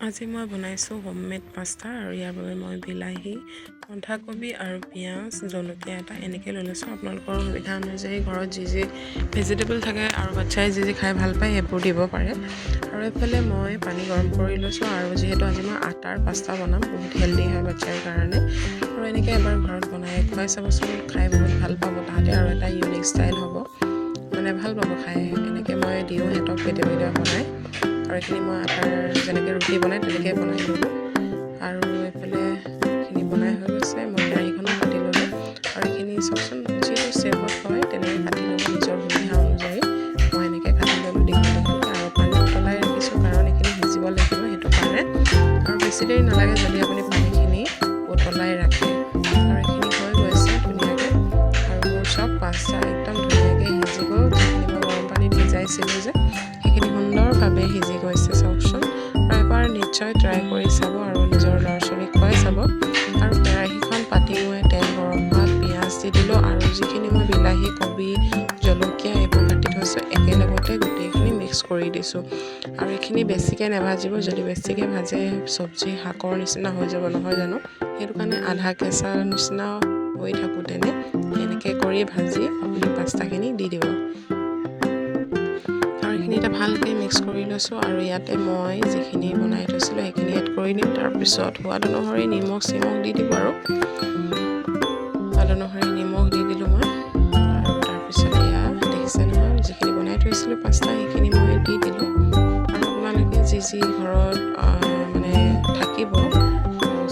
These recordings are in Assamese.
আজি মই বনাইছোঁ হোমমেড পাস্তা আৰু ইয়াৰ বাবে মই বিলাহী, বন্ধাকবি আৰু পিঁয়াজ, জলকীয়া এটা এনেকৈ লৈ লৈছোঁ। আপোনালোকৰ সুবিধা অনুযায়ী ঘৰত যি যি ভেজিটেবল থাকে আৰু বাচ্ছাই যি যি খাই ভাল পায়, সেইবোৰ দিব পাৰে। আৰু এইফালে মই পানী গৰম কৰি লৈছোঁ আৰু যিহেতু আজি মই আটাৰ পাস্তা বনাম, বহুত হেল্ডি হয় বাচ্ছাৰ কাৰণে। আৰু এনেকৈ এবাৰ ঘৰত বনাই খুৱাই চাবচোন, খাই বহুত ভাল পাব তাহাঁতে আৰু এটা ইউনিক ষ্টাইল হ'ব, মানে ভাল পাব খাই। এনেকৈ মই দিওঁ সিহঁতক কেতিয়াবা কেতিয়াবা বনাই। আৰু এইখিনি মই আটাৰ যেনেকৈ ৰুটি বনায়, তেনেকৈ বনাই ল'লোঁ। আৰু এইফালে এইখিনি বনাই হৈ গৈছে। মই কেৰাহীখনো পাতি ল'লোঁ। আৰু এইখিনি চাওকচোন, যিটো শ্বেপত হয় তেনেকৈ কাটি ল'ব নিজৰ সুবিধা অনুযায়ী। মই এনেকৈ কাটি ল'লোঁ দীঘল দীঘলকৈ আৰু পানী উতলাই ৰাখিছোঁ, কাৰণ এইখিনি সিজিব লাগিব সেইটো কাৰণে। আৰু বেছি দেৰি নালাগে যদি আপুনি পানীখিনি উতলাই ৰাখে। আৰু এইখিনি হৈ গৈছে ধুনীয়াকৈ। আৰু মোৰ চব পাস্তা একদম ধুনীয়াকৈ সিজি গ'ল। যিখিনি মই গৰম পানীত সিজাইছিলোঁ যে, সেইখিনি সুন্দৰভাৱে সিজি গৈছে চাওকচোন। আৰু এবাৰ নিশ্চয় ট্ৰাই কৰি চাব আৰু নিজৰ ল'ৰা ছোৱালীক খুৱাই চাব। আৰু কেৰাহীখন পাতি মই তেল গৰম হোৱাত পিঁয়াজ দি দিলোঁ আৰু যিখিনি মই বিলাহী, কবি, জলকীয়া এইবোৰ কাটি থৈছোঁ, একেলগতে গোটেইখিনি মিক্স কৰি দিছোঁ। আৰু এইখিনি বেছিকৈ নাভাজিব। যদি বেছিকৈ ভাজে, চব্জি শাকৰ নিচিনা হৈ যাব, নহয় জানো? সেইটো কাৰণে আধা কেঁচা নিচিনা হৈ থাকোঁতেনে এনেকৈ কৰি ভাজি আপুনি পাস্তাখিনি দি দিব। আৰু এইখিনি এতিয়া ভালকৈ মিক্স কৰি লৈছোঁ। আৰু ইয়াতে মই যিখিনি বনাই থৈছিলোঁ, সেইখিনি এড কৰি দিম। তাৰপিছত সোৱাদ অনুসৰি নিমখ চিমখ দি দিব। আৰু সোৱাদ অনুসৰি নিমখ দি দিলোঁ মই। আৰু তাৰপিছত এয়া দেখিছে নহয়, যিখিনি বনাই থৈছিলোঁ পাস্তা, সেইখিনি মই দি দিলোঁ। আৰু আপোনালোকে যি যি ঘৰত মানে থাকিব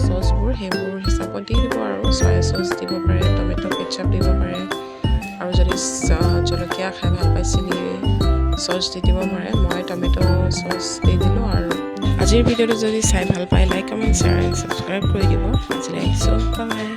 চচবোৰ, সেইবোৰ হিচাপত দি দিব। আৰু চয়া চচ দিব পাৰে, টমেট' কেটচাপ দিব পাৰে আৰু যদি জলকীয়া খাই ভাল পায়, চিলি চচ দি দিব পাৰে। মই টমেট' চচ দি দিলোঁ। আৰু আজিৰ ভিডিঅ'টো যদি চাই ভাল পায়, like, comment, share and subscribe কৰি দিব। আজিলৈ আহিছোঁ, বাই।